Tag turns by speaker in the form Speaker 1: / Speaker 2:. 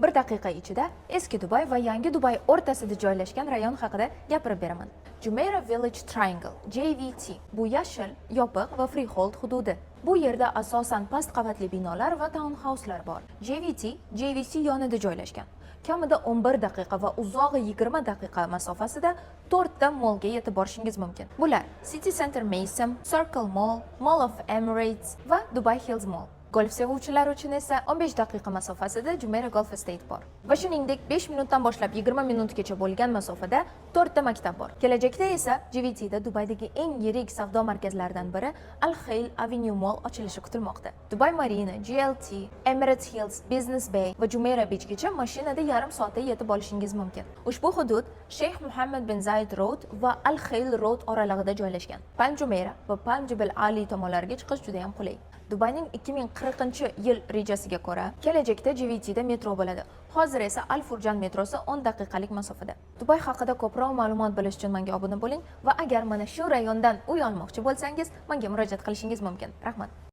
Speaker 1: Bir daqiqa ichida eski Dubay va yangi Dubay o'rtasida joylashgan rayon haqida gapirib beraman. Jumeirah Village Triangle, JVT. Bu yashil, yopiq va freehold hududi. Bu yerda asosan past qavatli binolar va townhouselar bor. JVT JVC yonida joylashgan. Kamida 11 daqiqa va uzog'i 20 daqiqa masofasida to'rtta mallga yetib borishingiz mumkin. Bular: City Center Maisum, Circle Mall, Mall of Emirates va Dubai Hills Mall. Golf sevuvchilar uchun esa 15 daqiqa masofasida Jumeirah Golf Estate bor. Va shuningdek, 5 minutdan boshlab 20 minutgacha bo'lgan masofada to'rtta maktab bor. Kelajakda esa JVTda Dubaydagi eng yirik savdo markazlaridan biri Al Khail Avenue Mall ochilishi kutilmoqda. Dubai Marina, JLT, Emirates Hills, Business Bay va Jumeirah Beachgacha mashinada yarim soatda yetib olishingiz mumkin. Ushbu hudud Sheyx Muhammad bin Zayed Road va Al Khail Road oralig'ida joylashgan. Palm Jumeirah va Palm Jebel Ali tomonlariga chiqish juda ham qulay. Dubayning 2040-yil rejasiga ko'ra, kelajakda JVTda metro bo'ladi. Hozir esa Al Furjan metrosi 10 daqiqalik masofada. Dubay haqida ko'proq ma'lumot bilish uchun menga obuna bo'ling va agar mana shu rayondan uy olmoqchi bo'lsangiz, menga murojaat qilishingiz mumkin. Rahmat.